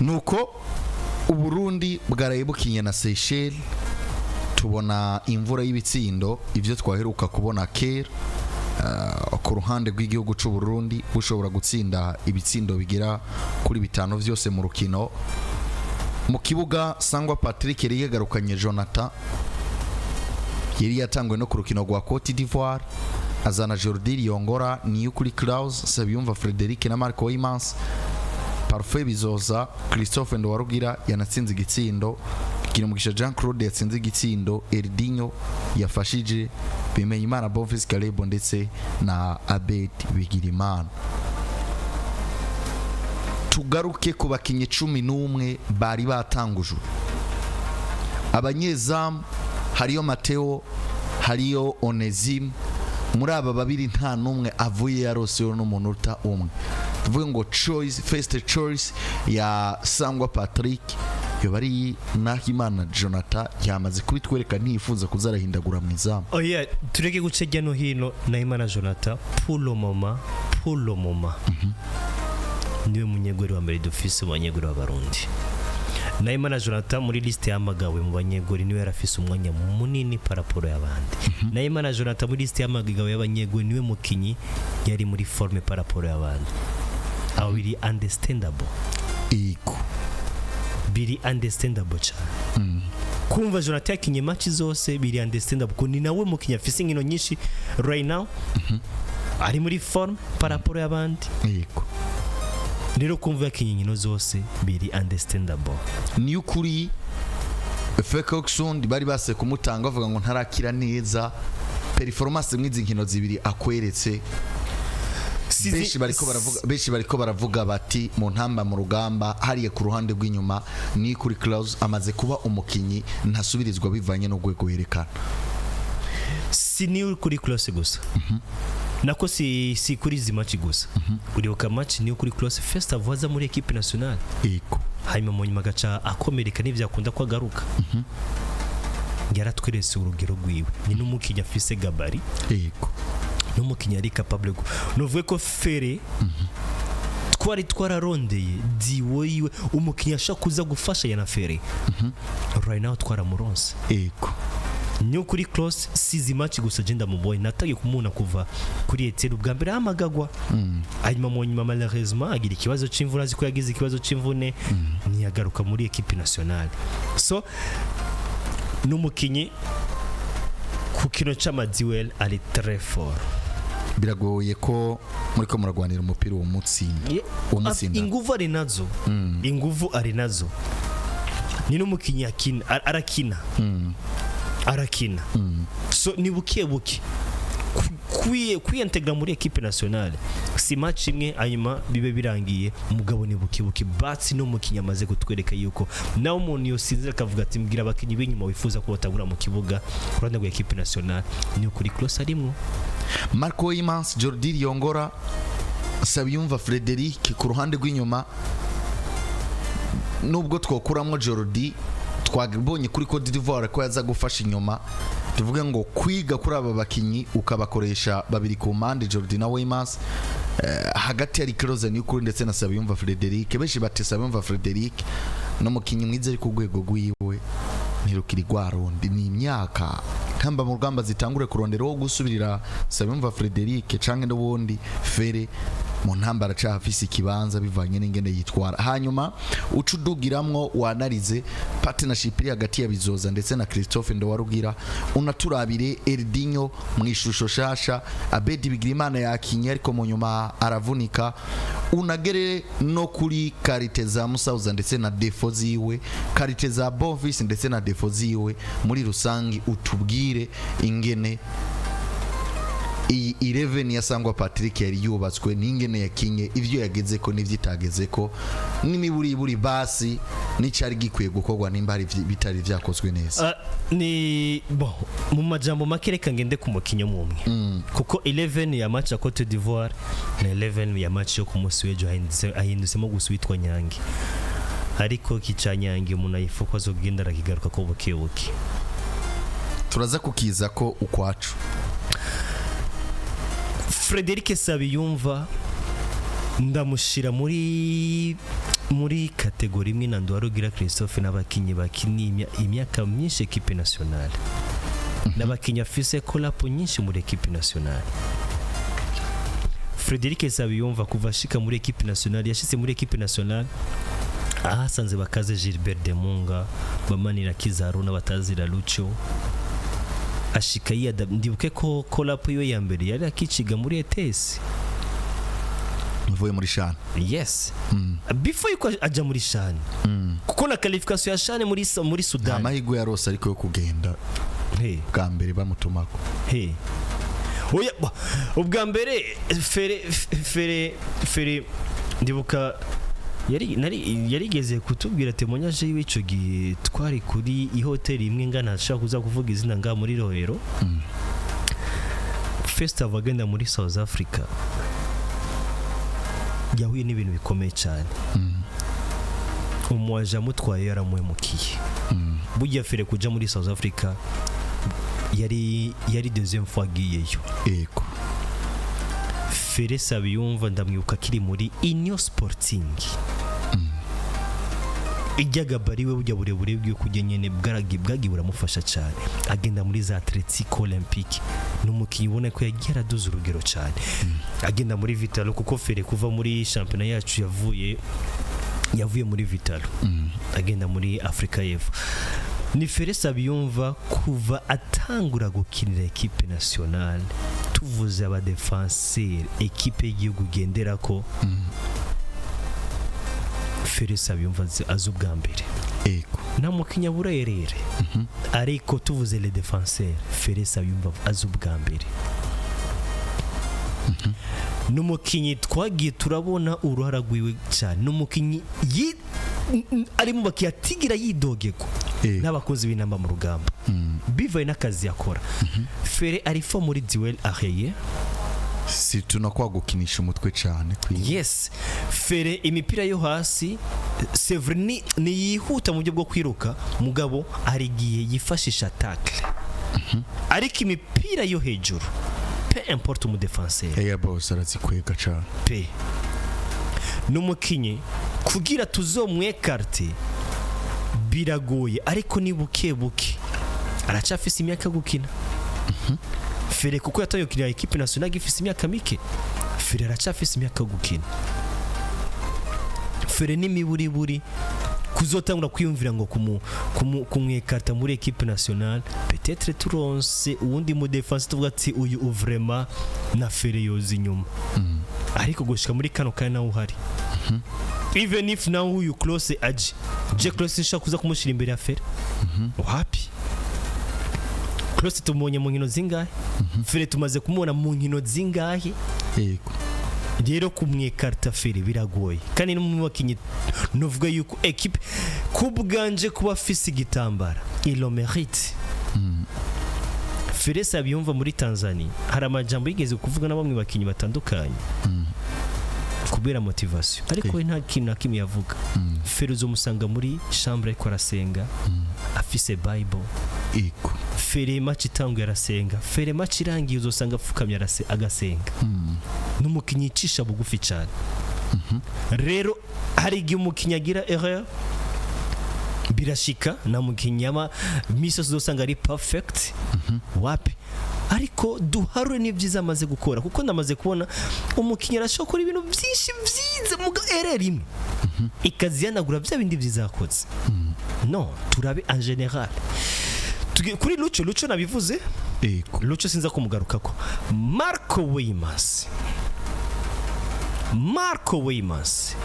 Nuko Uburundi bwaraye bukinye na Seychelles, tubona imvura y'ibitsindo, ibyo twaheruka kubona kera ku ruhande rw'igihugu cy'u Burundi, bushobora gutsinda ibitsindo bigera kuri bitanu byose mu rukino. Mu kibuga, Sangwa Patrick yari yagarukanye Jonathan yari yatanguwe no ku rukino rwa Cote d'Ivoire, azana Jordi Liyongora, Niyukuri Klaus, Sabiyumva Frederic na Marco Imans. Parfait Bizoza, Christophe Ndowarugira yanatsinze igitsindo, Girumugisha Jean Claude yatsinze igitsindo, Erdinho yafashije, Bimenyimana Bonfils Caleb ndetse na Abed Bigirimana. Tugaruke ku bakinnyi 11 bari batangujwe. Abanyezamu hariyo Mateo, hariyo Onesime. Muri aba babiri nta n'umwe avuye yaroseho n'umunota umwe. Tuvuge ngo choice, first choice ya Sangwa Patrick yoba ari Nahimana Jonathan, yamaze kubitwereka, ntiyifuza kuzarahindagura mu izamu. Oya, tureke guca hirya no hino. Nahimana Jonathan, pour le moment niwe munyegori wa mbere dufise mu banyegori b'Abarundi. Nahimana Jonathan muri liste yahamagawe mu banyegori niwe yarafise umwanya munini par rapport y'abandi. Nahimana Jonathan muri liste yahamagawe y'abanyegori niwe mukinyi yari muri forme par rapport y'abandi. Aho biri understandable. Ego. Biri understandable cyane kumva Jonathan yakinye match zose, biri understandable ko ni nawe mukinyi afise inkino nyinshi right now, ari muri forme par rapport y'abandi. Rero kumva yakinye inkino zose biri understandable. Ni ukuri Fekoksundi bari base kumutanga bavuga ngo ntarakira neza. Performance mw'izi nkino zibiri akweretse, benshi bariko baravuga bati mu ntamba mu rugamba hariya ku ruhande rw'inyuma ni kuri Klaus, amaze kuba umukinyi ntasubirizwa bivanye n'urwego yerekana. Si ni kuri Klaus gusa, nako si kuri izi match gusa. Uribuka match niyo kuri Klaus first of all aza muri équipe nationale, hanyuma mu nyuma agaca akomereka, ntibyakunda ko agaruka. Yaratweretse urugero rwiwe, ni n'umukinnyi afise gabarit, n'umukinnyi ari capable. Nuvuge ko Ferre twari twararondeye duo yiwe, umukinnyi ashobora kuza gufashanya na Ferre, right now twaramuronse. Niyo kuri Klaus, si izi match gusa je ndamubonye, natangiye kumubona kuva kuri Etienne ubwa mbere ahamagagwa, hanyuma mu nyuma malheureusement agira ikibazo c'imvune, azi ko yagize ikibazo c'imvune, ntiyagaruka muri équipe nationale. So n'umukinyi ku kino c'ama duel ari très fort. Biragoye ko muriko muragwanira umupira uwo mutsinda, uwo mutsinda. Inguvu ari nazo, inguvu ari nazo. Ni n'umukinyi akina, arakina, arakina. So ni buke buke kwiyentegra muri équipe nationale, si match imwe hanyuma bibe birangiye. Mugabo ni buke buke batsi n'umukinyi amaze kutwereka yuko nawe umuntu yosinzira akavuga ati: "Mbwira abakinyi b'inyuma wifuza ko batagura mu kibuga ku ruhande rwa équipe nationale", ni ukuri Klaus arimwo. Marco Imans, Jordi Yongora, Sabiyumva Frederic ku ruhande rw'inyuma. Nubwo twokuramo Jordi, twabonye kuri Cote d'Ivoire ko yaza gufasha inyuma. Tuvuge ngo kwiga kuri aba bakinyi ukabakoresha babiri ku mpande, Jordi na Weymans, hagati hari Close Niyukuri ndetse na Sabiyumva Frederic. Benshi bati Sabiyumva Frederic n'umukinyi mwiza, ariko urwego rwiwe ntirukiri rwa rundi, ni imyaka. Ntamba mu rugamba zitangure kurondera wo gusubirira Sabiyumva Frederic, canke n'ubundi Ferre mu ntambara acafise ikibanza bivanye n'ingene yitwara. Hanyuma uca udugiramwo wanarize partnership iri hagati ya Bizoza ndetse na Christophe Ndowarugira, unaturabire Erdinho mu ishusho shasha. Abedi Bigirimana yakinye ariko mu nyuma aravunika. Unagere no kuri qualité za Musauza ndetse na défauts ziwe, qualité za Bonfils ndetse na défauts ziwe. Muri rusangi utubwire ingene iyi 11 ya Sangwa Patrick yari yubatswe n'ingene yakinye, ivyo yageze ko n'ivyo itageze ko, n'imiburiburi basi n'icari gikwiye gukorwa nimba hari bitari vyakozwe neza. Ni bon, mu majambo make reka ngende ku mukinyi umwe, kuko 11 ya match ya Cote d'Ivoire na 11 ya match yo ku munsi w'ejo ahindutse- ahindutsemo gusa uwitwa Nyange, ariko kica Nyange umuntu ayifuka ko azogenda arakigaruka ko buke buke. Turaza kukiza ko ukwacu. Frederic Sabiyumva ndamushira muri Muri catégorie imwe na Nduwarugira Christophe, n'abakinyi bakiniye imyaka myinshi équipe nationale, n'abakinyi afise call-up nyinshi muri équipe nationale. Frederic Sabiyumva, kuva ashika muri équipe nationale, yashitse muri équipe nationale ahasanze bakaze Gilbert Demunga, bamanira Kizaru n'abatazira Lucho. Ashika yiyada. Ndibuke ko call-up yiwe ya mbere yari akiciga muri ETS. Uvuye muri CHAN? Yes, before yuko aja muri CHAN, kuko na qualification ya CHAN muri Nta Sudan. mahirwe yarose ariko yo kugenda Hey. bwa mbere bamutumako. He, oya, ubwa mbere Fere ndibuka yari nari yarigeze kutubwira témoignage yiwe. Ico gihe twari kuri ihoteli imwe ngana, ashaka kuza kuvuga izina, ngaha muri Rohero. First of agenda muri South Africa yahuye n'ibintu bikomeye cyane. Umuwaje amutwaye yaramuhemukiye. Burya Fere kuja muri South Africa yari deuxième fois agiyeyo. Fere Sabiyumva ndamwibuka akiri muri Union Sporting. Ijya gabarit we, bujya burebure bwiwe kujya nyene bwagiye buramufasha cyane. Agenda muri za Atletico Olympique, ni umukinnyi ubona ko yagiye araduza urugero cyane. Agenda muri Vitalo, kuko Fere kuva muri shampiyona yacu yavuye muri Vitalo agenda muri Afrika y'Epfo. Ni Fere Sabiyumva kuva atangura gukinira équipe nationale, tuvuze abadéfenseur équipe y'igihugu igendera ko, Fere Sabiyumva azi ubwa mbere. Nta mukinnyi abura erere, ariko tuvuze le défenseur, Fere Sabiyumva azi ubwa mbere. Ni umukinnyi twagiye turabona uruhara rwiwe cyane. Ni umukinnyi ari mu bakiriya atigira yidogegwa n'abakozi b'inamba mu rugamba, bivaye n'akazi yakora. Fere ari fort muri duel aérien. Si tunakwa gukinisha umutwe cyane. Yes, Fere imipira yo hasi, c'est vrai, ni yihuta mu buryo bwo kwiruka, mugabo hari igihe yifashisha tacle, ariko imipira yo hejuru, peu importe umudéfenseur, Eya, bose arazikwega cyane. Pe n'umukinyi kugira tuzomwécarte biragoye, ariko ni buke buke, aracafise imyaka yo gukina Fere, kuko yatangiye gukinira équipe nationale ifise imyaka mike. Fere aracafise imyaka yo gukina. Fere n'imiburiburi kuzotangura kwiyumvira ngo kumwécarta muri équipe nationale, peut-être turonse uwundi mu défense tuvuga ati uyu vraiment na Fere yoza inyuma, ariko gushika muri kano kanya nawe uhari, even if nawe uyu Klose aje, je Klose nshaka kuza kumushyira imbere ya Fere, wapi. Klose tumubonye mu nkino zingahe? Fere tumaze kumubona mu nkino zingahe? Rero kumwécarta Fere biragoye, kandi no mu bakinnyi nuvuga yuko équipe ku bwanje kuba afise igitambara, il le mérite. Fere Sabiyumva muri Tanzania hari amajambo yigeze kuvuga na bamwe bakinnyi batandukanye kubera motivation, ariko we nta kintu na kimwe yavuga. Fere uzomusanga muri chambre ariko arasenga, afise Bible. Fere match itanguye arasenga, Fere match irangiye uzosanga apfukamye agasenga. Ni umukinnyi yicisha bugufi cyane. Rero hari igihe umukinnyi agira erreur, birashika, na mukinnyi ama misi yose uzosanga ari perfect, wapi, ariko duharure n'ibyiza amaze gukora, kuko ndamaze kubona umukinnyi arashobora gukora ibintu byinshi byiza, muga erreur imwe ikazihanagura bya bindi byiza yakoze. No turabe en général. Kuri Lucho, Lucho nabivuze. Lucho sinza kumugarukako. Marco Weymans, Marco Weymans,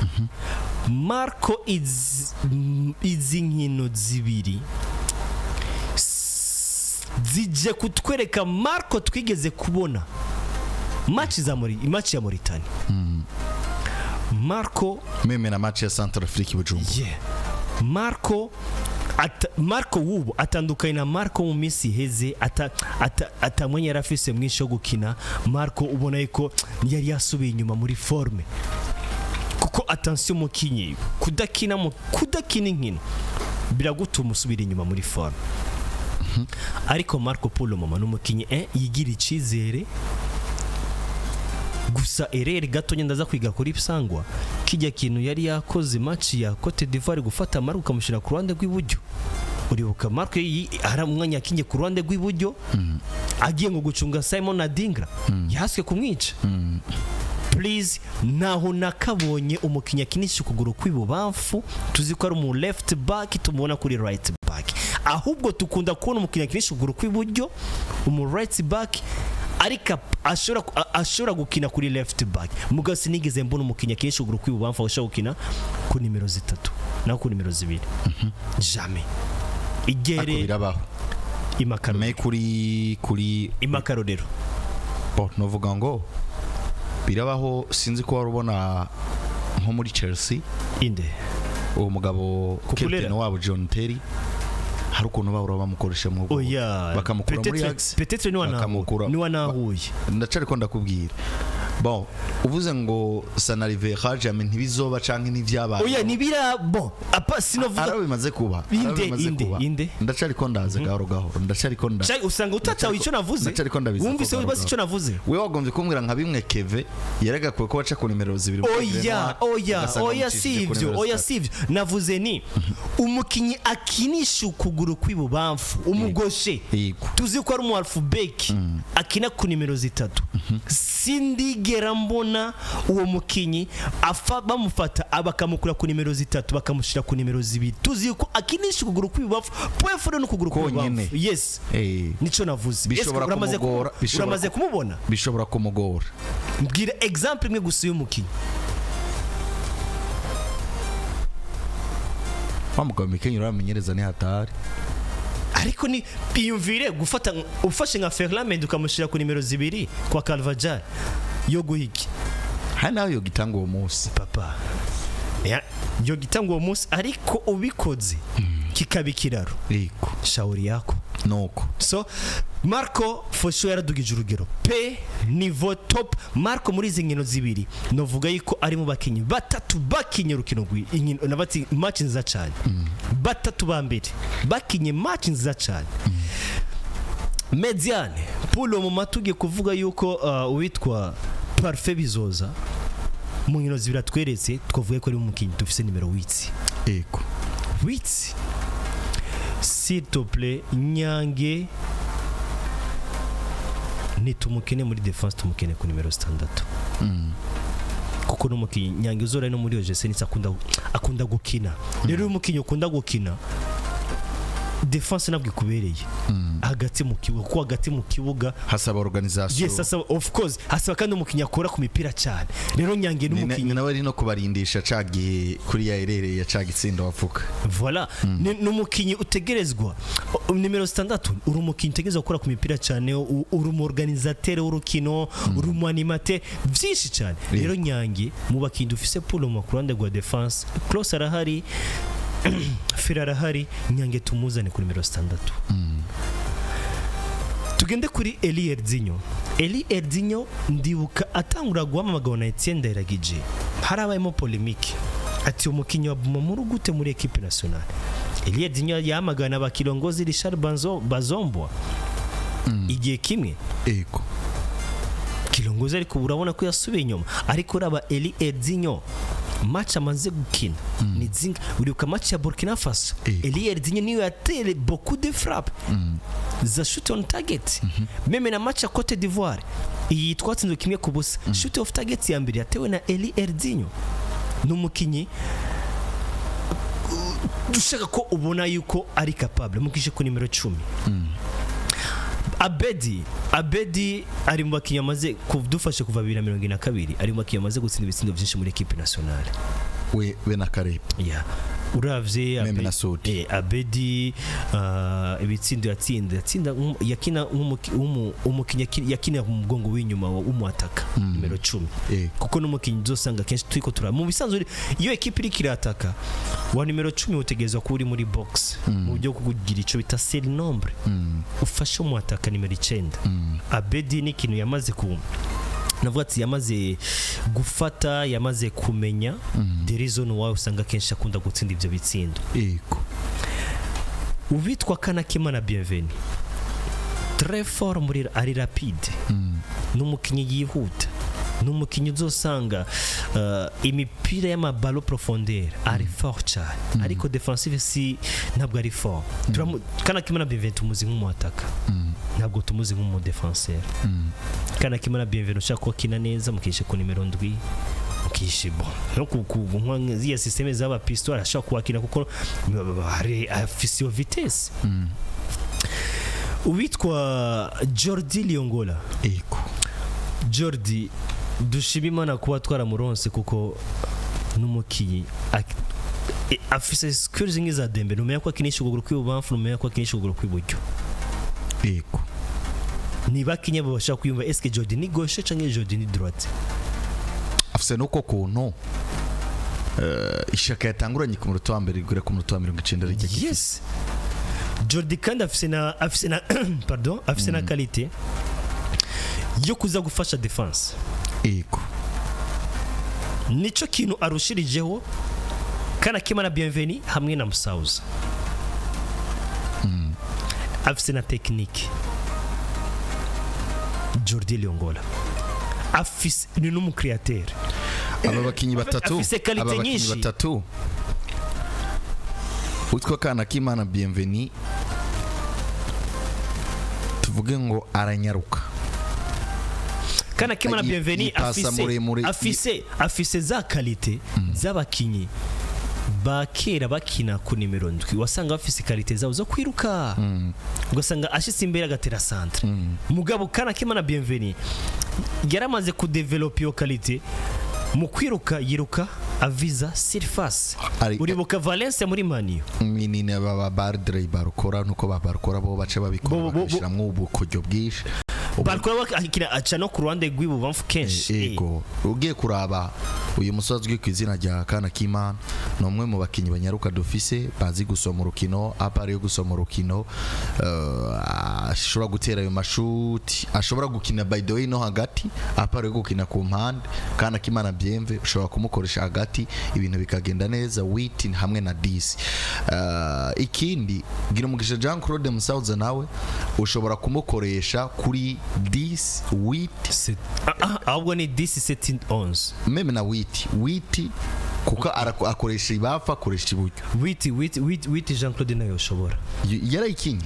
Marco izi nkino zibiri zije kutwereka Marco twigeze kubona match za muri match ya Mauritania. Marco Même na match ya Centrafrique i Bujumbura. Yeah. Marco wubu atandukanye na Marco mu minsi iheze, atamwanya yari afise mwinshi wo gukina. Marco ubona yuko yari yasubiye inyuma muri forme, kuko attention, mukinyi kudakina mu kudakina inkino biragutuma usubira inyuma muri forme. Ariko Marco pour le moment ni umukinyi yigira icizere. Gusa ereri gato nyenda ndaza kwiga kuri Sangwa, kijya kintu yari yakoze match ya Cote d'Ivoire, gufata Marco ukamushyira ku ruhande rw'iburyo. Uribuka Marco hari umwanya yakinye ku ruhande rw'iburyo, agiye ngo gucunga Simon Adingra, yahaswe kumwica. Please, naho nakabonye umukinnyi akinisha ukuguru kw'ibubamfu, tuzi ko ari umu left back, tumubona kuri right back. Ahubwo tukunda kubona umukinnyi akinisha ukuguru kw'iburyo, umu right back, ariko ashobora gukina kuri left back. Mugabo sinigeze mbona umukinnyi akinisha ukuguru kw'ibubamfu ashobora gukina ku nimero 3 naho ku nimero 2, jamais. Ariko Igere birabaho. Imakaro. Me kuri Imakarorero. Bon, novuga ngo birabaho. Sinzi ko wari ubona nko muri Chelsea Inde? Uwo mugabo Cucurella? captain wabo John Terry, hari ukuntu bahora bamukoresha mu Oya. bakamukura muri axe, Peut-être niwa bakamukura- nahuye, niwa nahuye. Ndacariko ndakubwira. Bon, uvuze ngo ça n'arrivera jamais, ntibizoba canke ntivyabaye. Oya, nibira bon apa sinovuga. Hari aho bimaze kuba, hari aho Inde, bimaze inde, kuba. inde? Ndacariko ndaza gahoro gahoro, ndacariko nda Shai, usanga utatawe icyo navuze. Ndacariko ndabiza ko Wumvise gahoro basi icyo gahoro. navuze. We wagombye kumbwira nka bimwe Keve yerega ko baca ku nimero 2 muri Oya. Grenoir, Oya. ugasanga Oya, amucishije si ku ivyo. nimero Oya, 3. si ivyo navuze. Ni umukinyi akinisha ukuguru kw'ibubamfu, umugoshe, tuzi ko ari umu half-back, akina ku nimero 3. Sindigera mbona uwo mukinyi afa bamufata bakamukura ku nimero 3, bakamushyira ku nimero 2, tuzi ko akinisha ukuguru kw'ibubamfu, point fort n'ukuguru Konyene. kw'ibubamfu, yes. Nico navuze. Bishobora Ese uramaze kumugora, bishobora uramaze kumubona? Bishobora kumugora. Mbwira exemple imwe gusa y'umukinyi. Wa mugabo Mikenyero uramenyereza ni hatari. Ariko ni biyumvire gufata, ufashe nka Ferland Mendy ukamushyira ku nimero 2 kwa Carvajal, yo guhiki? Hari nawe yo gitanga uwo munsi. Papa ya, yo gitanga uwo munsi, ariko ubikoze kikaba ikiraro. Shauri yako. Nuko. So Marco Fosho yaradugije urugero pe, niveau top. Marco muri izi nkino 2 novuga yuko ari mu bakinyi batatu bakinye urukino inkino nabati match nziza cyane, batatu ba mbere bakinye match nziza cyane. Médiane, pour le moment tugiye kuvuga yuko uwitwa Parfait Bizoza mu nkino 2 atweretse, twavuye ko ari umukinyi dufise nimero 8. 8, s'il te plaît. Nyange nitumukene muri défense, tumukene ku nimero 6, kuko n'umukinyi Nyange uzora no muri OGC nitse akunda gukina. Rero uyu mukinyi ukunda gukina défense nabwo ikubereye hagati mu kibuga, kuko hagati mu kibuga hasaba organisation. Yes, hasaba, of course hasaba kandi umukinyi akora ku mipira cyane. Rero Nyange n'umukinyi ni nawe ari no kubarindisha ca gihe kuri ya erere ya ca gitsinda wavuga. Voilà, ni umukinyi utegerezwa nimero 6, uri umukinyi utegerezwa gukora ku mipira cyane, uri umu organisateur w'urukino, uri umu animateur, byinshi cyane. Rero Nyange mu bakinyi dufise pour le moment ku ruhande rwa défense, Klose arahari, Fira arahari, Nyange tumuzane ku nimero 6. Tugende kuri Eli Erdinho. Eli Erdinho, ndibuka atangura guhamagara na Etienne Ndayiragije, harabayemo polémique, ati umukinyi wa Bumamuru gute muri équipe nationale? Eli Erdinho yahamagana abakirongozi Richard Bazombwa igihe kimwe. Kilongozi, ariko urabona ko yasubiye inyuma. Ariko raba Eli Erdinho, match amaze gukina ni zinga. Uribuka match ya Burkina Faso? Eli Erdinho niyo yatere beaucoup de frappe za shoot on target. Même na match ya Cote d'Ivoire iyi twatsinzwe 1-0, shoot off target ya mbere yatewe na Eli Erdinho. Ni umukinyi dushaka ko ubona yuko ari capable mukishe ku nimero 10. Abedi ari mu bakinnyi amaze kudufasha kuva 2022, ari mu bakinnyi amaze gutsinda ibitsindo byinshi muri équipe nationale. We na Karebe. Yeah. Uravye Même na Sudi. Abedi, ibitsindo yatsinda yakina umukinnyi yakina mu mugongo w'inyuma w'umuataka nimero 10, kuko n'umukinnyi uzosanga kenshi turiko tura mu bisanzwe iyo équipe iriko irataka, wa nimero 10 utegerezwa kuba uri muri box mu buryo bwo kugira ico bita surnombre, ufashe umuataka nimero 9. Abedi ni ikintu yamaze ku navuga ati yamaze gufata, yamaze kumenya the reason why usanga kenshi akunda gutsinda ibyo bitsindo. Uwitwa Kanakimana Bienvenu, très fort muri, ari rapide, ni umukinnyi yihuta. Ni umukinnyi uzosanga imipira y'ama ballon profondeur ari fort cyane, ariko defensive si ntabwo ari fort. Kanakimana Bienvenu tumuzi nk'umuataka, ntabwo tumuzi nk'umu défenseur. Kanakimana Bienvenu ushaka ko akina neza, mukishe ku nimero 7, mukishe bon no ku nka ziriya système z'aba piston arashobora kuhakina kuko hari afise iyo vitesse. Uwitwa Jordi Liongola, Jordi dushima Imana kuba twaramuronse kuko n'umukinyi afise skills nk'iza Dembele. Numenya ko akinisha ukuguru kw'ibubamfu, numenya ko akinisha ukuguru kw'iburyo. Niba kinye bashaka kwiyumva, est-ce que Jordi ni gauche canke Jordi ni droite? Afise nuko kuntu ishaka yatanguranye ku munota wa mbere igura ku munota wa 90 rijya. Yes, Jordi kandi afise na pardon, afise na qualité yo kuza gufasha défense. Nico kintu arushirijeho Kanakimana Bienvenu hamwe na Musauza. Afise na technique. Jordi Liongola afise ni n'umu créateur. Aba bakinyi batatu, Afise qualité aba bakinyi nyinshi. batatu, witwa Kanakimana Bienvenu, tuvuge ngo aranyaruka. Kanakimana Bienvenu yipasa afise muremure, afise za qualité z'abakinyi ba kera bakina ku nimero 7, wasanga bafise qualité zabo zo kwiruka, ugasanga ashitse imbere agatera centre. Mugabo Kanakimana Bienvenu yaramaze kudevelopa iyo qualité mu kwiruka, yiruka aviza surface. Uribuka Valencia muri Man U? Minini aba Bardrey barukora nuko babarukora bo bace babikora bakabishiramwo ubukoryo bwinshi. Barukora bakina aca no ku ruhande rw'ibubamfu kenshi. Ego, ugiye kuraba uyu musozi uzwi ku izina rya Kanakimana ni umwe mu bakinnyi banyaruka dufise, bazi gusoma urukino. À part yo gusoma urukino, ashobora gutera ayo mashuti, ashobora gukina by the way no hagati, à part yo gukina ku mpande. Kanakimana Bienve ushobora kumukoresha hagati ibintu bikagenda neza, huit hamwe na 10. Ikindi Girumugisha Jean Claude Musauza nawe ushobora kumukoresha kuri 10, huit. Ahubwo ni 10, 7, 11. Même na huit, huit kuko akoresha ibafa, akoresha iburyo. Huit, huit, huit, huit, Jean Claude nayo yoshobora. Yarayikinye.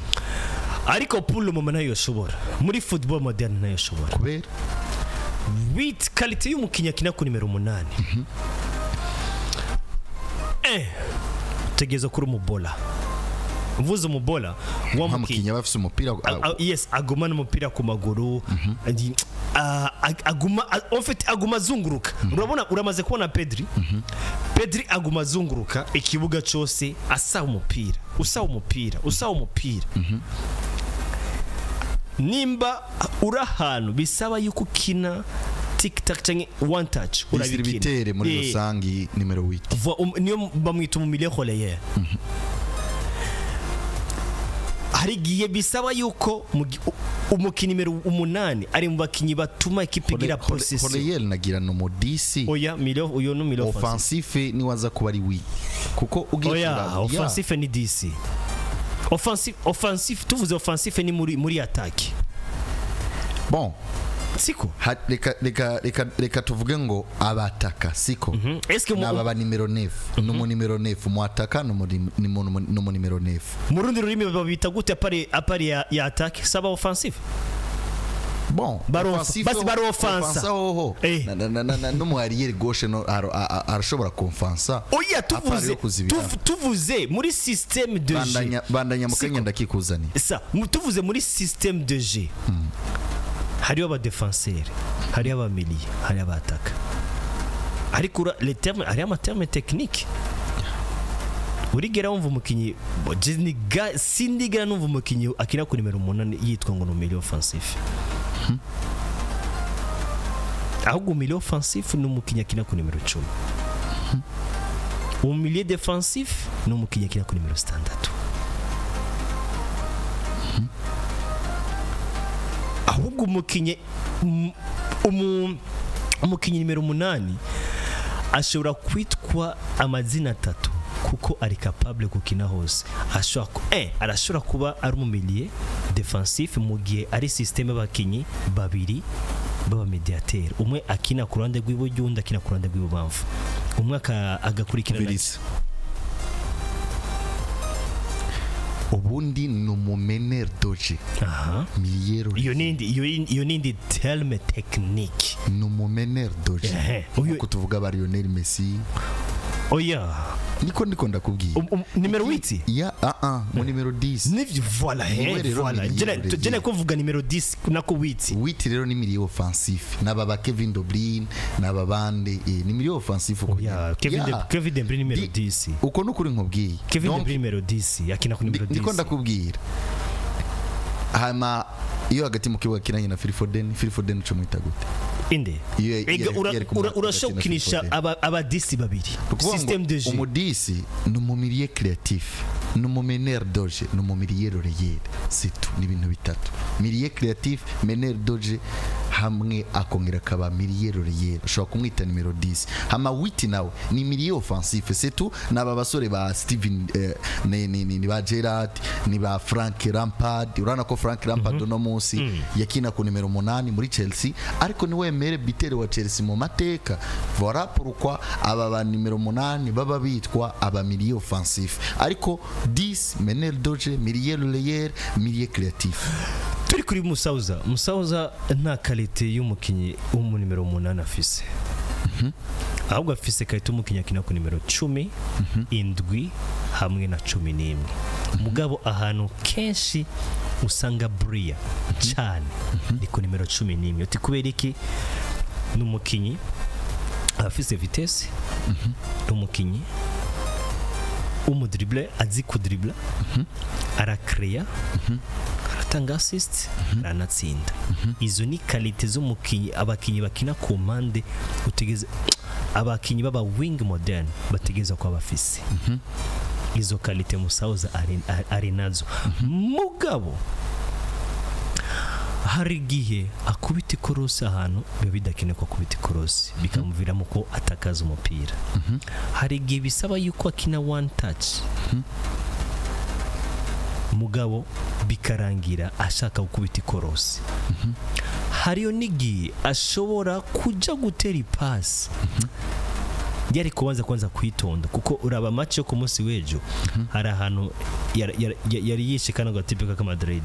Ariko pour le moment nayo yoshobora, muri football moderne nayo yoshobora. Kubera? Huit, qualité y'umukinnyi akina ku nimero 8, tegereza kuri umubola, mvuze umubola wa mukinnyi Nk'umukinnyi aba afise umupira. Yes, agumana umupira ku maguru. Aguma en fait aguma azunguruka. Urabona, uramaze kubona Pedri? Pedri aguma azunguruka ikibuga cyose asaba umupira, usaba umupira, usaba umupira. Nimba uri ahantu bisaba yuko ukina tic tac cyangwa one touch, urabikina. Distributeur muri rusangi nimero 8. Niyo bamwita umu milieu relayeur. Hari igihe bisaba yuko umukinnyi nimero 8 ari mu bakinnyi batuma ekipe igira possession. Relayeur nagira no mu 10. Oya, milieu, uyo ni milieu offensif. Offensif niwaza kuba ari 8 kuko ugiye Oya, offensif ni 10. Offensif, offensif, tuvuze offensif ni muri attaque. Bon. Siko? Reka tuvuge ngo abataka siko? Est-ce que Naba ba nimero 9, no mu nimero 9 mu ataka, no mu nimero 9. Mu rundi rurimi babita gute à part ya attaque? Saba offensif. Bon, offensif. Basi barofansa. Ofansa hoho. No mu arrière gauche no arashobora kumfansa. Oya. À part Tuvuze yo kuzibira. Tuvuze muri système de jeu. Bandanya, bandanya mu kanya ndakikuzaniye. Sa tuvuze muri système de jeu, hariho aba défenseur, hariho aba milieu, hariho abataka, ariko les termes, hariho ama terme technique. Urigera wumva umukinnyi bo, je sindigera numva umukinnyi akina ku nimero 8 yitwa ngo ni milieu offensif. Ahubwo milieu offensif ni umukinnyi akina ku nimero 10, milieu défensif ni umukinnyi akina ku nimero 6. Ahubwo umukinnyi umukinnyi nimero 8 ashobora kwitwa amazina atatu kuko ari capable gukina hose. Ashobora arashobora kuba ari umu milieu défensif mu gihe ari système y'abakinnyi babiri. Baba médiateur, umwe akina ku ruhande rw'iburyo, undi akina ku ruhande rw'ibubamfu, umwe agakurikirana. Umviriza, ubundi ni umu meneur de jeu, milieu. Iyo nindi, iyo nindi terme technique. Ni umu meneur de jeu. Nkuko tuvuga ba Lionel Messi. Oya. Niko ndiko ndakubwira. Nimero 8. Ya, ah ah, mu nimero 10. Nivyo, voilà. Niwe rero voilà. milieu relayeur. Jene ko mvuga nimero 10 nako 8. Huit rero ni milieu offensif, n'aba ba Kevin De Bruyne n'aba bande, ni milieu offensif uko Oya. nyene. Kevin De Ya. Kevin De Bruyne nimero 10. Uko nukuri nkubwiye. Kevin De Donc, Bruyne nimero 10, akina ku nimero 10. Ndiko ndakubwira, hama iyo hagati mu kibuga kinanye na Phil Foden, Phil Foden uco mwita gute? Inde? Iyo Ega, iyo ari ku urashobora hagati na Phil gukinisha Foden. aba 10 babiri. Ukuvuga ngo Système de jeu. Umu dix ni umu milieu créatif, ni umu meneur de jeu, ni umu milieu relayeur, c'est tout. Ni ibintu bitatu: milieu créatif, meneur de jeu, hamwe akongera akaba milieu relayeur. Ushobora kumwita nimero 10. Hama huit nawe ni milieu offensif, c'est tout. N'aba basore ba Steven, ni ba Gerrard, ni ba Frank Lampard. Urabona ko Frank Lampard uno munsi yakina ku nimero 8 muri Chelsea, ariko niwe meilleur buteur wa Chelsea mu mateka. Voilà pourquoi aba ba nimero 8 baba bitwa aba milieu offensif, ariko 10, meneur de jeu, milieu relayeur, milieu créatif. Turi kuri Musauza. Musauza nta qualité y'umukinyi w'umu nimero 8 afise, ahubwo afise qualité y'umukinyi akina ku nimero 10, 7 hamwe na 11. Mugabo ahantu kenshi usanga buriya cyane ni ku nimero 11. Uti kubera iki? Ni umukinyi afise vitesse, ni umukinyi w'umu dribbleur, azi kudribla, arakereya, aratanga assist, aranatsinda. Izo ni qualité z'umukinyi abakinyi bakina ku mpande utegeze, abakinyi baba wing modern bategeza kuba bafise izo qualité. Musauza ari nazo, mugabo hari igihe akubita ikorosi ahantu biba bidakenewe ko akubita ikorosi, bikamuviramo ko atakaza umupira. Hari igihe bisaba yuko akina one touch, mugabo bikarangira ashaka gukubita ikorosi. Hariyo n'igihe ashobora kuja gutera ipasi yari kubanza kwanza kwitonda, kuko uraba match yo ku munsi w'ejo, hari ahantu yari yishe kano gatipe ka Madrid,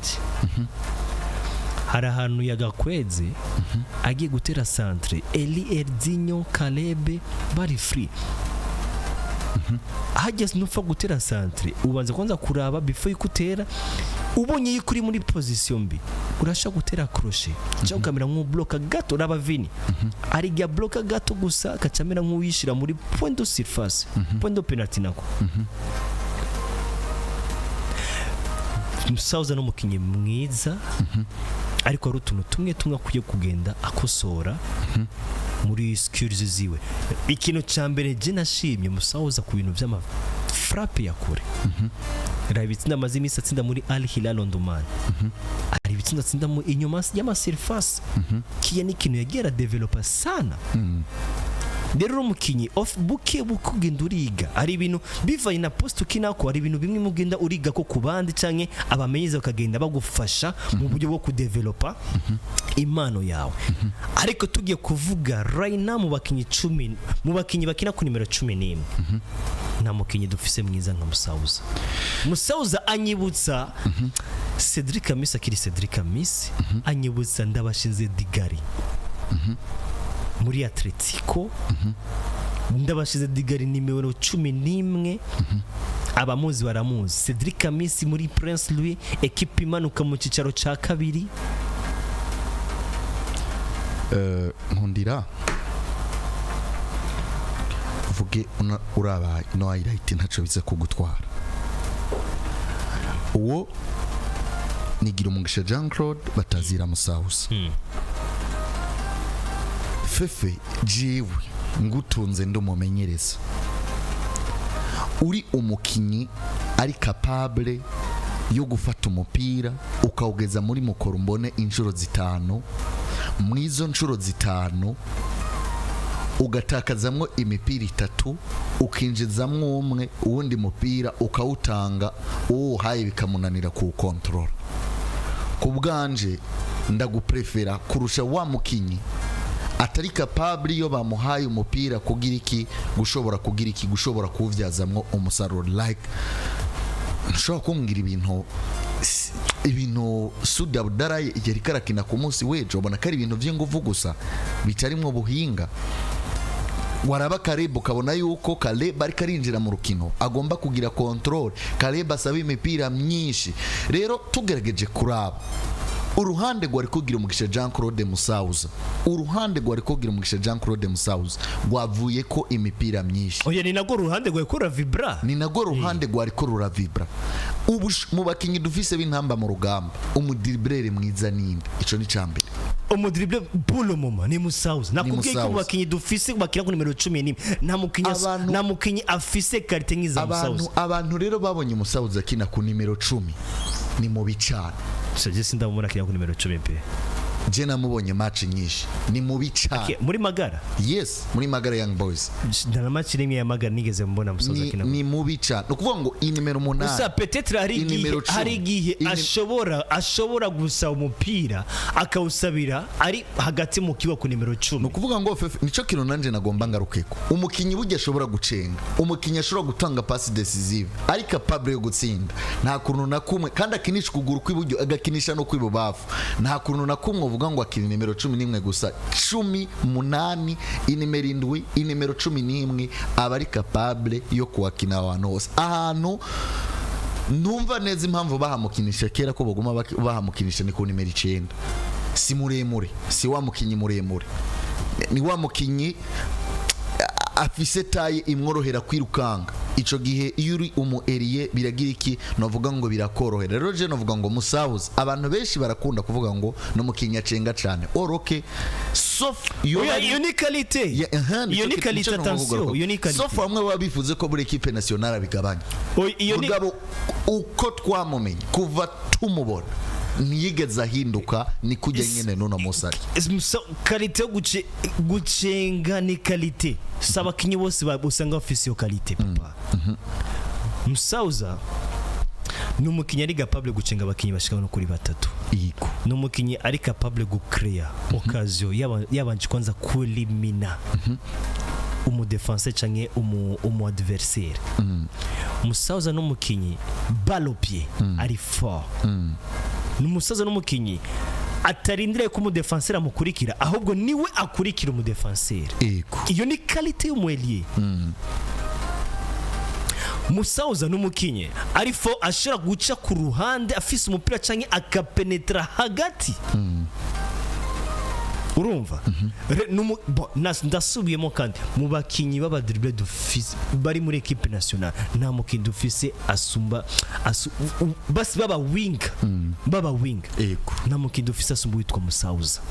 hari ahantu yagakweze agiye gutera centre, Eli Erdinho Caleb bari free. Hageze nupfa gutera centre, ubanza kwanza kuraba before yuko utera. Ubonye yuko uri muri position mbi, urashobora gutera crochet cyangwa ukamera nk'ubloka gato. Uraba Vini, hari igihe bloka gato gusa akacamera nk'uwishira muri point de surface, point de penalty nako. Musauza n'umukinnyi mwiza, ariko hari utuntu tumwe tumwe akwiye kugenda akosora muri skills ziwe. Ikintu cya mbere je nashimye Musauza ku bintu by'ama frappe ya kure, raba ibitsinda amaze iminsi atsinda muri Al Hilal Omdurman, hari ibitsinda atsinda mu inyuma y'ama surface. Kiya ni ikintu yagiye aradevelopa sana. Rero uri umukinyi of buke buke ugenda uriga. Hari ibintu bivanye na poste ukinako, hari ibintu bimwe mugenda uriga ko ku bandi canke abamenyereza bakagenda bagufasha mu buryo bwo kudevelopa impano yawe. Ariko tugiye kuvuga right now mu bakinyi 10, mu bakinyi bakina ku nimero 11, nta mukinyi dufise mwiza nka Musauza. Musauza anyibutsa Cedric Amisi akiri Cedric Amisi, anyibutsa Ndabashinze Digari muri Atletico. Ndabashize Digari nimero 11, abamuzi baramuzi. Cedric Amisi muri Prince Louis, ekipe imanuka mu cyicaro cya kabiri. Nkundira uvuge uraba ino highlight, ntaco biza kugutwara. Uwo nigira umugisha Jean Claude batazira Musauza. Fefe, jewe ngutunze ndumumenyereza, uri umukinyi ari capable yo gufata umupira ukawugeza muri mukoro mbone inshuro zitanu, mu izo nshuro zitanu ugatakazamwo imipira itatu, ukinjizamwo umwe, uwundi mupira ukawutanga uwo uhaye bikamunanira kuwukontorora. Ku bwanje Ndaguprefera kurusha wa mukinyi atari capable, iyo bamuhaye umupira, kugira iki, gushobora kugira iki, gushobora kuwubyazamwo umusaruro. Like, ntushobora kumbwira ibintu Sudi Abudara yari karakina ku munsi w'ejo, ubona ko ari ibintu by'ingufu gusa bitarimwo buhinga. Waraba Kareb, ukabona yuko Kareb ariko arinjira mu rukino, agomba kugira contrôle. Kareb asaba imipira myinshi. Rero tugerageje kuraba uruhande rwari kugira umugisha Jean Claude Musauza, uruhande rwari kugira umugisha Jean Claude Musauza rwavuye ko imipira myinshi. Oya, ni nagwo ruhande rwawe ko vibra. Ni nagwo ruhande rwari ko ruravibra. Ubu mu bakinyi dufise b'intamba mu rugamba, umudribbler mwiza ninde? Ico ni cambere. Umudribble, pour le moment, ni Musauza. Nakubwiye ko mu Musauza. bakinyi dufise bakina ku nimero 11, nta mukinyi nta mukinyi afise qualité nk'iza Abantu Musauza. Abantu rero babonye Musauza akina ku nimero 10 ni mubi cane. Je sindamubona akina ku nimero 10 pe. Je namubonye match nyinshi, ni mubi cane. Okay, muri Magara? Yes, muri Magara Young Boys. Nta na match rimwe ya Magara nigeze mbona Musauza Ni, akina. ni mubi cane. Ni ukuvuga ngo inimero 8, Gusa peut-être hari igihe inimero 10. hari igihe ashobora gusaba umupira, akawusabira ari hagati mu kibuga ku nimero Ni 10. ukuvuga ngo Fefe, nico kintu nanje nagomba ngarukeko. Umukinyi burya ashobora gucenga, umukinyi ashobora gutanga passe décisive, ari capable yo gutsinda, nta kuntu na kumwe, kandi akinisha ukuguru kw'iburyo, agakinisha no kw'ibubafu, nta kuntu na kumwe uvuga ngo akina nimero 11 gusa. 10, 8, inimero 7, inimero 11, aba ari capable yo kuwakina ahantu hose. Ahantu ntumva neza impamvu bahamukinisha kera, ko baguma bahamukinisha, ni ku nimero 9. Si muremure, si wa mukinyi muremure, ni wa mukinyi afise taille imworohera kwirukanga. Ico gihe iyo uri umu ailier biragira iki, novuga ngo birakorohera. Rero je novuga ngo Musawuzi, abantu benshi barakunda kuvuga ngo no mukinyi acenga cane oroke, sauf iyo Oya, iyo ni qualité. Iyo ni qualité, attention, iyo ni qualité. Sauf bamwe baba bifuze ko muri équipe nationale abigabanya. Oya, iyo ni Mugabo uko twamumenye kuva tumubona, ntiyigeze ahinduka, ni kujya nyene n'uno munsi ari. Qualité yo gucenga ni qualité. Si abakinyi bose usanga bafise iyo qualité, papa. Musauza ni umukinyi ari capable gucenga abakinyi bashika no kuri batatu. Ni umukinyi ari capable gucrea occasion yabanje kwanza kulimina umudefense canke umu adversaire. Musauza n'umukinyi balle au pied ari fort. Ni umusaza n'umukinyi atarindiriye ko umudefenseur amukurikira, ahubwo niwe akurikira umudefenseur. Iyo ni qualité y'umu ailier. Musauza n'umukinyi ari fort, ashobora guca ku ruhande afise umupira canke akapenetra hagati. Urumva, bon, ndasubiyemo kandi, mu bakinyi b'abadribble dufise bari muri équipe nationale, nta mukinyi dufise asumba basi baba wing, nta mukinyi dufise asumba witwa Musauza.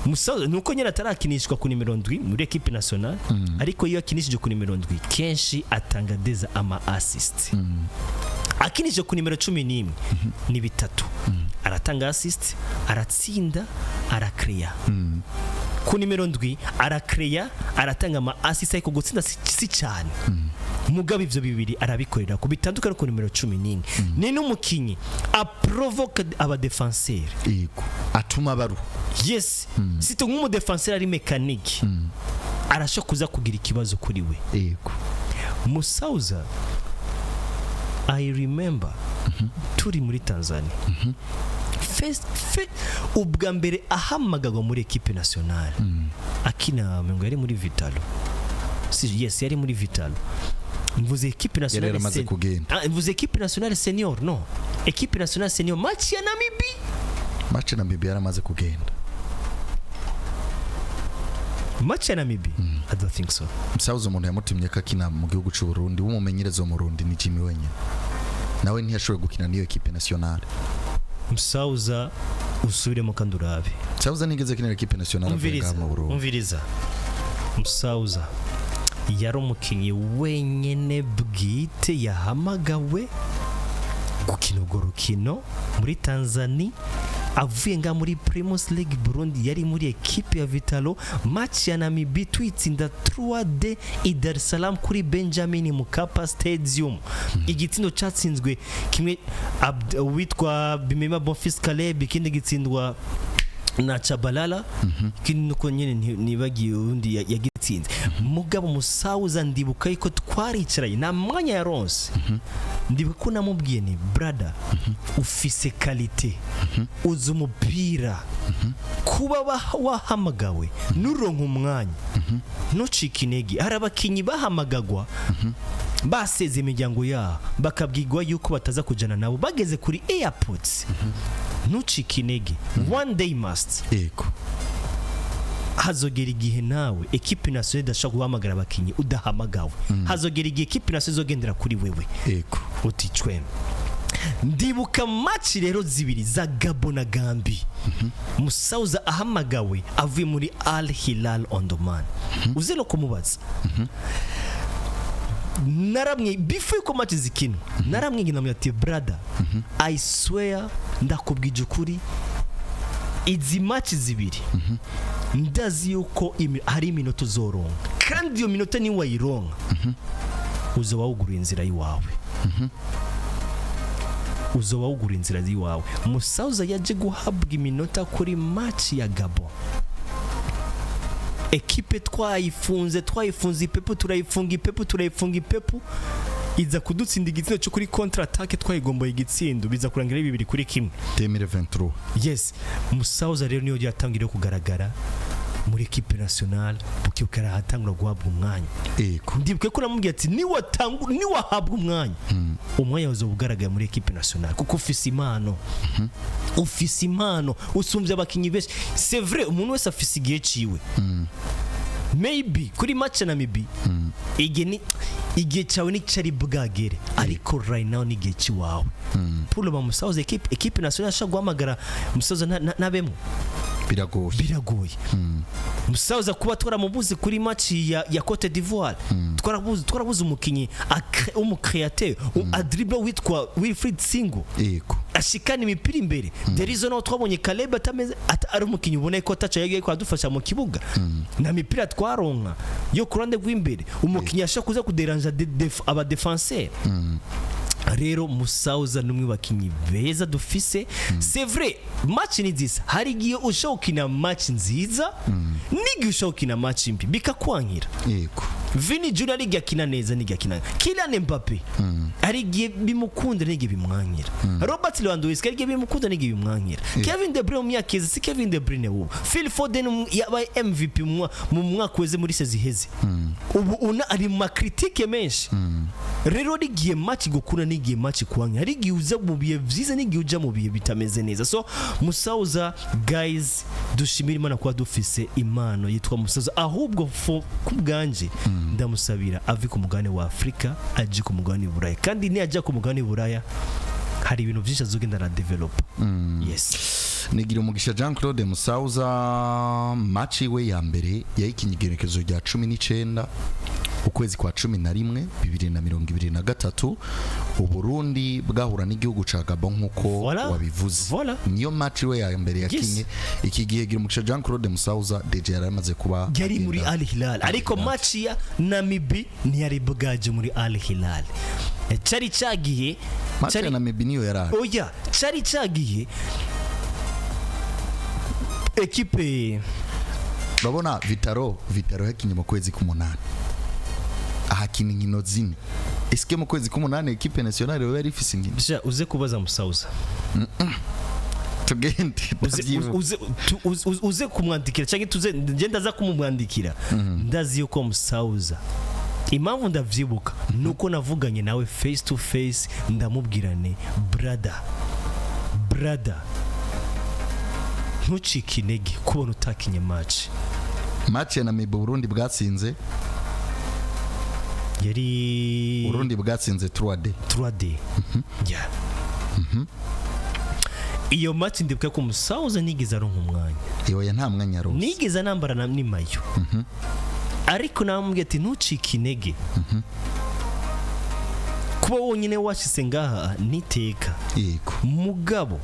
Musauza nuko nyine atarakinishwa ku nimero 7 muri équipe nationale, ariko iyo akinishije ku nimero 7 kenshi atanga deza ama assist. Akinishije ku nimero 11 ni bitatu: aratanga assist, aratsinda, arakreya. Ku nimero 7 arakreya, aratanga ama assist, ariko gutsinda si cyane. Mugabo ivyo bibiri arabikorera ku bitandukanye ku nimero 11. Ni n'umukinyi aprovoke abadefenseur. Yego, atuma baru Yes, sito nk'umudefenseur ari mécanique, arashobora kuza kugira ikibazo kuri we. Musauza, I remember turi muri Tanzania. Ubwa mbere ahamagagwa muri équipe nationale akina, ngo yari muri Vitalo. Si, yes, yari muri Vitalo. Mvuze équipe nationale Yaramaze kugenda. Ah, mvuze équipe nationale senior, no, équipe nationale senior, match ya Namibie. Match na Namibia yaramaze kugenda. Match ya Namibie, I don't think so. Musabuze umuntu yamutumye ko akina mu gihugu cy'u Burundi w'umumenyereza mu Burundi ni Jimmy wenyine, nawe ntiyashoboye gukina n'iyo équipe nationale. Musauza, usubiremo kandi urabe. Musabuze ntigeze akinira équipe nationale avuye Umviriza. ngaha mu Burundi. Umviriza, Musauza yari umukinnyi wenyine bwite yahamagawe gukina urwo rukino muri Tanzania. Avuye nga muri Primus League Burundi, yari muri ekipe ya Vitalo. Match ya Namibia twitsinda 3D i Dar es Salaam kuri Benjamin Mkapa Stadium. Igitsindo cyatsinzwe kimwe witwa Bimema Bonfils Caleb, ikindi gitsindwa na Chabalala, ikindi nuko nyine nibagiye undi yagitsinze. Mugabo Musauza, ndibuka yuko twaricaranye, nta mwanya yaronse. Ndibuka ko namubwiye ni: "Brother, ufise qualité, uzi umupira, kuba wahamagawe nuronka umwanya, ntucike intege." Hari abakinyi bahamagagwa baseze imiryango yabo, bakabwirwa yuko bataza kujana nabo bageze kuri airport. Ntucike intege, one day must hazogera igihe nawe ekipe nationale idashobora guhamagara abakinyi udahamagawe. Hazogera igihe ekipe nationale izogendera kuri wewe. Uti cweme. Ndibuka match rero zibiri za Gabo na Gambi, Musauza ahamagawe avuye muri Al Hilal Omdurman. Uze no kumubaza, naramwe before yuko match zikinwa, naramwe namwe ati: "Brother, I swear, ndakubwije ukuri, izi match zibiri ndazi yuko hari iminota uzoronka, kandi iyo minota niyo wayironka uzoba wugura inzira y'iwawe, uzoba wugura inzira y'iwawe." Musauza yaje guhabwa iminota kuri match ya Gabon. Ekipe twayifunze, twayifunze ipepu, turayifunga ipepu, turayifunga ipepu, iza kudutsinda igitsindo cyo kuri contre attaque. Twayigomboye igitsindo, biza kurangira ari 2-1. 2023. Yes. Musauza rero niyo yatangiriye kugaragara muri ekipe nationale, bukibuka arahatangura guhabwa umwanya. Ndibuke ko namubwiye ati: "Niwahabwa umwanya, umwanya uzoba ugaragaye muri ekipe nationale, kuko ufise impano, ufise impano, usumbya abakinyi benshi." C'est vrai, umuntu wese afise igihe ciwe. Maybe kuri match ya Namibia igihe ni igihe cyawe nicari bwagere, ariko right now ni igihe ciwawe. Pour le Musauza, équipe nationale ashobora guhamagara Musauza ntabemo. Biragoye. Biragoye. Musaza kuba twaramubuze kuri match ya Cote d'Ivoire, twarabuze umukinyi w'umu créateur, adribble witwa Wilfried Singo, ashikana imipira imbere. There is no twabonye Caleb atameze ari umukinyi ubona ko ataca yagiye kwadufasha mu kibuga, na mipira twaronka yo ku ruhande rw'imbere, umukinyi ashobora kuza kuderanja aba défenseur. Rero Musauza n'umwe bakinyi beza dufise. C'est vrai, match ni nziza, hari igihe ushobora gukina match nziza n'igihe ushobora gukina match mbi bikakwankira. Vini Junior ari igihe akina neza n'igihe akina. Kylian Mbappe hari igihe bimukunda n'igihe bimwankira. Robert Lewandowski hari igihe bimukunda n'igihe bimwankira. Kevin De Bruyne mu myaka iheze si Kevin De Bruyne ubu. Phil Foden yabaye MVP mu mwaka weze, muri saison iheze, ubu una ari mu ma critiques menshi. Rero n'igihe match gukura n'igihe match kuwanka, hari igihe uza mu bihe vyiza n'igihe uja mu bihe bitameze neza. So Musauza, guys, dushimira Imana kuba dufise impano yitwa Musauza. Ahubwo ku bwanje ndamusabira ave ku mugabane wa Afurika aje ku mugabane w'Uburaya, kandi niyajya ku mugabane w'Uburaya hari ibintu byinshi azogenda na develop. Yes. Nigira umugisha Jean Claude Musauza, match we ya mbere yayikinye igerekezo rya 19 ukwezi kwa 11 2023, Uburundi bwahura n'igihugu ca Gabon nkuko wabivuze. Niyo match we ya mbere yakinye. Iki gihe gira umugisha Jean Claude Musauza DJ yari amaze kuba yari muri agenda Al Hilal, ariko Hilal. Match ya Namibia ntiyari bwaje muri Al Hilal, cyari cyagiye Match ya Namibia niyo yari ahari. Oya, cyari cyagiye ekipe. Urabona Vitaro yakinye mu kwezi k'umunani, ahakina inkino zine. Eske mu kwezi k'umunani ekipe nationale yoba yari ifise inkino? Sha, uze kubaza Musauza. Tugende. Ndavyibuka. Uze kumwandikira cyangwa tuze njye ndaza kumumwandikira. Ndazi yuko Musauza, impamvu ndavyibuka nuko navuganye nawe face to face, ndamubwira ne: "Brother, brother, ntucike intege kubona utakinye match." Match ya Namibia Burundi bwatsinze Yari Burundi bwatsinze 3D. 3D, yeah. Iyo match ndibuka ko Musauza nigeze aronka umwanya. Yoya, nta mwanya rose. Nigeze anambara na n'imayo, ariko namubwiye ati: "Ntucike intege, kuba wonyine washyize ngaha niteka." Mugabo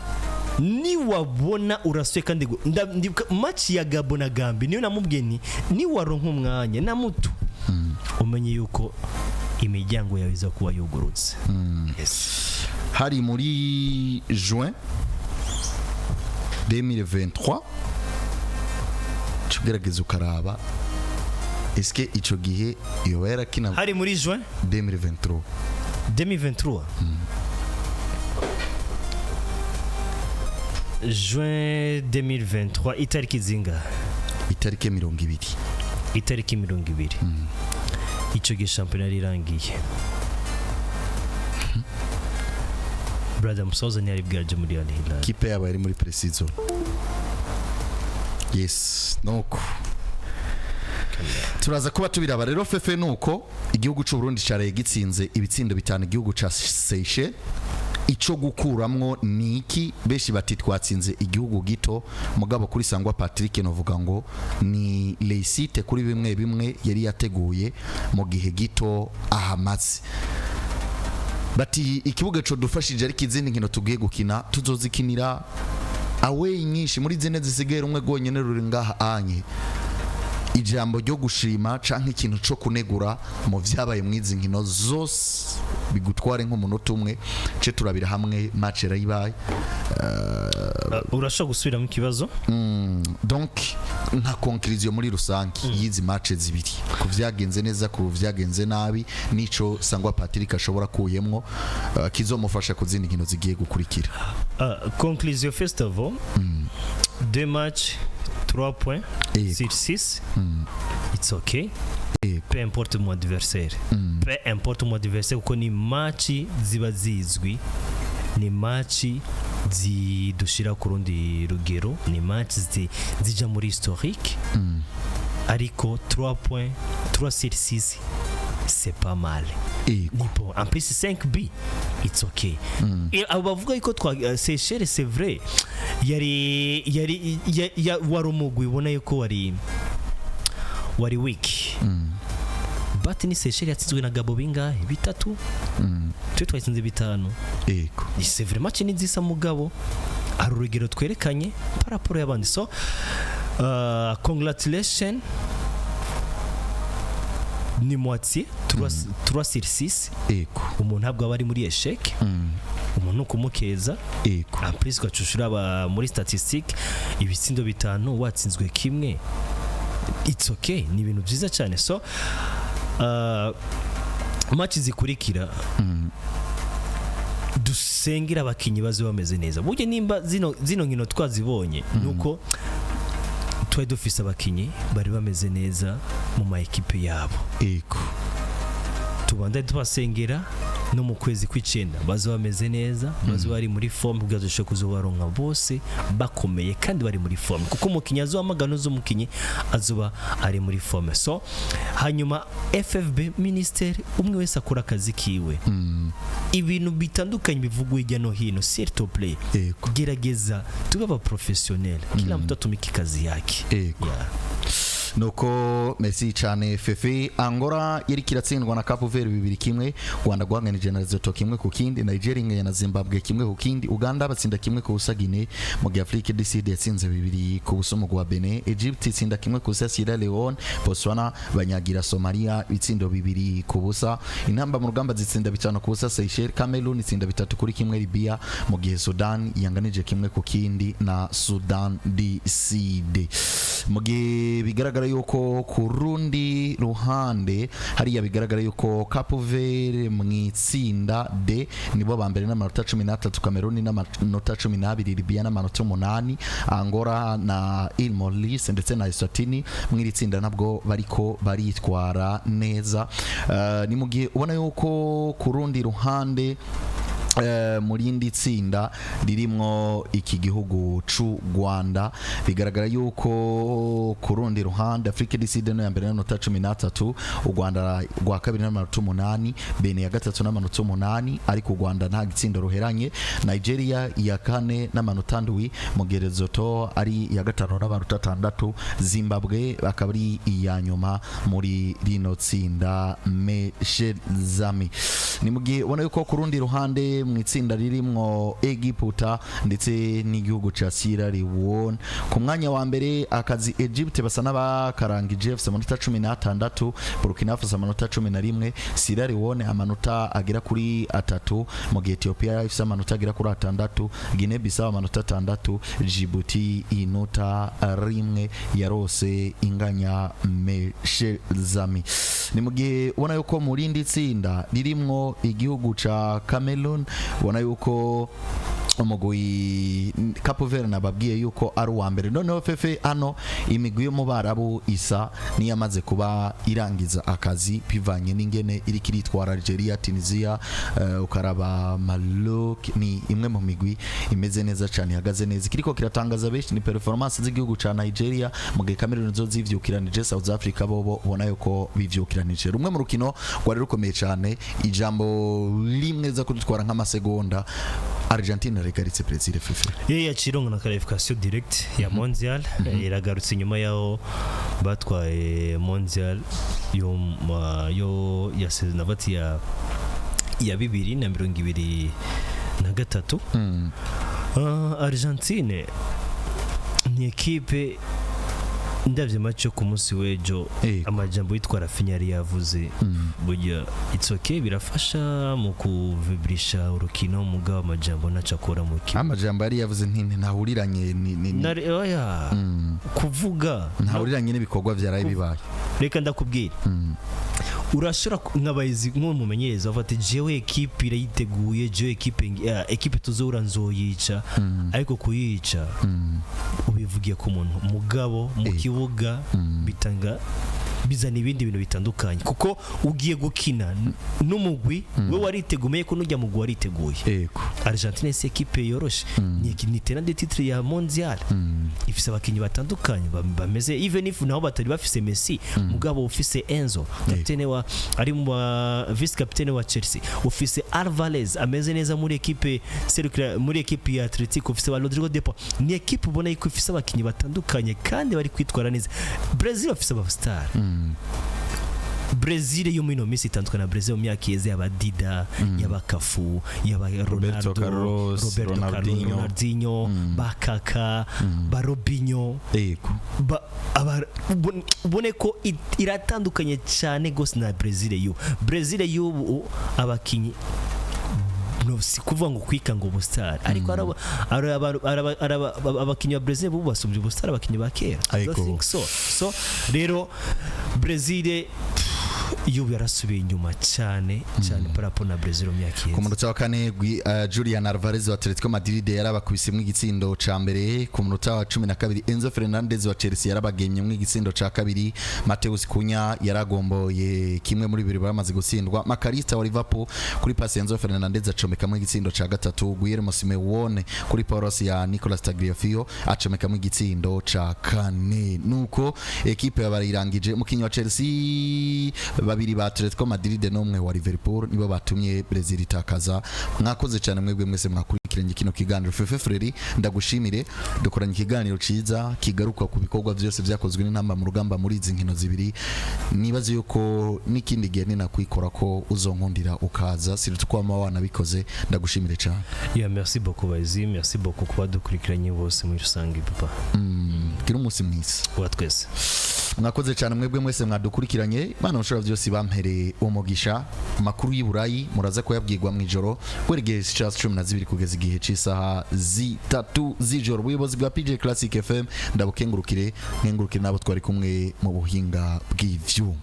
Niwabona urasuye kandi ndibuka match ya Gabon na Gambie, niyo namubwiye nti niwaronka umwanya na muto, umenye yuko imiryango yawe iza kuba yugurutse. Yes. Hari muri juin 2023. Ugerageza ukaraba eske ico gihe yoba yarakina? Hari muri juin 2023. 2023, juin 2023, itariki zingahe? Itariki 20. Itariki 20. Icyo gihe shampiyona yari irangiye, brother Musoza ntiyari bwaje muri Al Hilal. Kipe yabo yari muri preciso, yes. Nuko turaza kuba tubiraba rero. Fefe, nuko igihugu cy'u Burundi cyaraye gitsinze ibitsindo bitanu igihugu ca Seychelles. Ico gukuramwo ni iki? Benshi bati twatsinze igihugu gito, mugabo kuri Sangwa Patrick novuga ngo ni réussite kuri bimwe bimwe yari yateguye mu gihe gito ahamaze. Bati ikibuga co dufashije, ariko izindi nkino tugiye gukina tuzozikinira away nyinshi. Muri zine zisigaye, rumwe rwonyene ruri ngaha anye. Ijambo ryo gushima canke ikintu co kunegura mu vyabaye mwizi nkino zose, bigutware nk'umunota umwe, ce turabira hamwe match yarayibaye. Urashobora gusubiramo ikibazo? Donc nka conclusion muri rusange y'izi match zibiri, ku vyagenze neza, ku vyagenze nabi, nico Sangwa Patrick ashobora kuyemwo kizomufasha ku zindi nkino zigiye gukurikira. Conclusion, first of all, deux matchs, 3 points sur 6, it's okay. Peu importe mon adversaire, peu importe mon adversaire, kuko ni match ziba zizwi, ni match zidushira ku rundi rugero, ni match zija muri historique. Ariko 3 points, 3 sur 6, c'est pas mal. Ni bon, en plus 5 b, it's okay. Et abo bavuga yuko twa Seychelles, c'est vrai, yari wari umugwi ubona yuko wari weak, but ni Seychelles yatsinzwe na Gabo bingahe? Bitatu. Twe twatsinze bitanu. Ni c'est vraiment match ni nziza, mugabo hari urugero twerekanye par rapport y'abandi. So congratulation, ni moitié, 3 sur 6. Umuntu ntabwo aba ari muri échec, umuntu kumukeza. En plus ugacushura aba muri statistique, ibitsindo bitanu watsinzwe kimwe, it's okay, ni ibintu byiza cyane. So match zikurikira, dusengera abakinnyi baze bameze neza. Burya nimba zino nkino twazibonye, nuko twari dufise abakinnyi bari bameze neza mu ma ekipe yabo. Tubandane tubasengera no mu kwezi kw'icenda baze bameze neza, baze bari muri forme, kugira dushobore kuzobaronka bose bakomeye kandi bari muri forme, kuko umukinnyi azohamagara n'umukinnyi azoba ari muri forme. So hanyuma FFB, ministère, umwe wese akora akazi kiwe. Ibintu bitandukanye bivugwa hirya no hino, s'il te plaît, gerageza tube aba professionnel, kila mtu atumike kazi yake. Yeah. Nuko merci cyane, Fefe. Angola yari kiratsindwa na Cape Verde 2-1. Rwanda rwanganije na Lesotho 1-1. Nigeria inganya na Zimbabwe 1-1. Uganda batsinda 1-0 Guinea, mu gihe Afrique du Sud yatsinze 2-0 umugwi wa Benin. Egypt itsinda 1-0 Sierra Leone. Botswana banyagira Somalia ibitsindo 2-0. Intamba mu rugamba zitsinda 5-0 Seychelles. Cameroon itsinda 3-1 Libya, mu gihe Sudan yanganije 1-1 na Sudan DCD. Mu gihe bigaragara yuko ku rundi ruhande hariya bigaragara yuko Cape Verde mu itsinda D nibo ba mbere n'amanota 13, Cameroon n'amanota 12, Libya n'amanota 8, Angola na Île Maurice ndetse na Eswatini mu iri tsinda nabwo bariko baritwara neza. Ni mu gihe ubona yuko ku rundi ruhande mu rindi tsinda ririmwo iki gihugu c'u Rwanda, bigaragara yuko ku rundi ruhande Afrique du Sud no ya mbere n'amanota 13, u Rwanda rwa kabiri n'amanota 8, Benin ya gatatu n'amanota 8, ariko u Rwanda nta gitsindo ruheranye. Nigeria iya kane n'amanota 7, mu gihe Lesotho ari iya gatanu n'amanota 6, Zimbabwe akaba ari iya nyuma muri rino tsinda. Meshezami, ni mu gihe ubona yuko ku rundi ruhande mbere mu itsinda ririmwo Egiputa ndetse n'igihugu ca Sierra Leone. Ku mwanya wa mbere akazi Egypte basa n'abakarangije, bafise amanota 16, Burkina Faso amanota 11, Sierra Leone amanota agera kuri 3, mu gihe Ethiopia ifise amanota agera kuri 6, Guinea Bissau amanota 6, Djibouti inota 1 yarose inganya Meshezami. Ni mu gihe ubona yuko mu rindi tsinda ririmwo igihugu ca Cameroon, ubona yuko umugwi Cape Verde nababwiye yuko ari uwa mbere. Noneho fefe hano imigwi yo mu Barabu isa niyamaze kuba irangiza akazi bivanye n'ingene iriko iritwara. Algeria, Tunisia, ukaraba Maroc, ni imwe mu migwi imeze neza cyane, ihagaze neza. Kiriko kiratangaza benshi ni performance z'igihugu ca Nigeria, mu gihe Cameroon zo zivyukiranije, South Africa bobo ubona yuko bivyukiranije. Rumwe mu rukino rwari rukomeye cyane, ijambo rimwe riza kudutwara nk'amasegonda, Argentine regaritse Brazil, fefe. Iyo yacironka na qualification direct ya mondial, iragarutse inyuma yaho batwaye mondial yo yo ya saison navati ya 2023. Argentine ni ekipe, ndavye match yo ku munsi w'ejo, amajambo yitwa Rafinha yari yavuze, burya it's okay, birafasha mu kuvibirisha urukino, mugabo amajambo ntaco akora mu kibuga. Amajambo yari yavuze ntahuriranye Oya, kuvuga ntahuriranye n'ibikorwa vyaraye bibaye. Reka ndakubwira, urashobora nk'abayizi nk'umumenyereza bavuga ati jewe ekipe irayiteguye, jewe ekipe ekipe tuzohura nzoyica, ariko kuyica ubivugiye ku muntu, mugabo mu kibuga bitanga bizana ibindi bintu bitandukanye, kuko ugiye gukina n'umugwi we wariteguye ko nujya mugwi wariteguye. Argentine si ekipe yoroshe, ni tenant de titre ya mondial, ifise abakinyi batandukanye bameze, even if naho batari bafise Messi, mugabo ufise Enzo, kapitene wa ari mu ba vice capitaine wa Chelsea, ufise Alvarez ameze neza muri ekipe serukira, muri ekipe ya Atletico, ufise ba Rodrigo de Paul. Ni ekipe ubona yuko ifise abakinyi batandukanye kandi bari kwitwara neza. Brazil bafise aba star. Brazil yo muri ino minsi itandukana na Brazil mu myaka iheze, yaba Dida, yaba Cafu, yaba Roberto Ronaldo, Carlos, Roberto Carlos, Ronaldinho. Ronaldinho, ba Kaka, ba Robinho, ubone ko iratandukanye cyane gose na Brazil y'ubu. Brazil y'ubu abakinyi no si kuvuga ngo kwika ngo ubustar, ariko abakinyi ba Brazil bubu basumbye ubustar abakinyi ba kera. I don't Ariko. think so. So rero Brazil y'ubu yarasubiye inyuma cyane cyane par rapport na Brazil mu myaka Ku iheze. munota wa kane Julian Alvarez wa Atletico Madrid yarabakubisemwo igitsindo ca mbere. Ku munota wa 12 Enzo Fernandez wa Chelsea yarabagemyemwo igitsindo ca kabiri. Mateus Cunha yaragomboye kimwe muri bibiri bamaze gutsindwa. Mac Allister wa Liverpool kuri pass ya Enzo Fernandez acomekamwo igitsindo ca gatatu. Guillermo Simeone kuri pass ya Nicolas Tagliafico acomekamwo igitsindo ca kane. Nuko ekipe yabarayirangije. Umukinyi wa Chelsea, babiri ba Atletico Madrid n'umwe wa Liverpool nibo batumye Brazil itakaza. Mwakoze cyane mwebwe mwese mwakurikiranye kino kiganiro. Fefe Freri, ndagushimire, dukoranye ikiganiro ciza kigaruka ku bikorwa byose byakozwe n'intamba mu rugamba muri izi nkino zibiri. Nibaze yuko n'ikindi gihe ninakwikora ko uzonkundira ukaza, surtout ko wama wanabikoze. Ndagushimire cyane. Yeah, merci beaucoup Bazi, merci beaucoup kuba dukurikiranye bose muri rusange, papa. Gira umunsi mwiza. Wa twese. Mwakoze cyane mwebwe mwese mwadukurikiranye. Imana mushobora byose bampereye umugisha. Amakuru y'i Burayi muraza kuyabwirwa mu ijoro guhera igihe cya 12 kugeza igihe cy'isaha 3 z'ijoro. Ubuyobozi bwa PJ Classic FM ndabukengurukire, nkengurukire n'abo twari kumwe mu buhinga bw'ivyuma.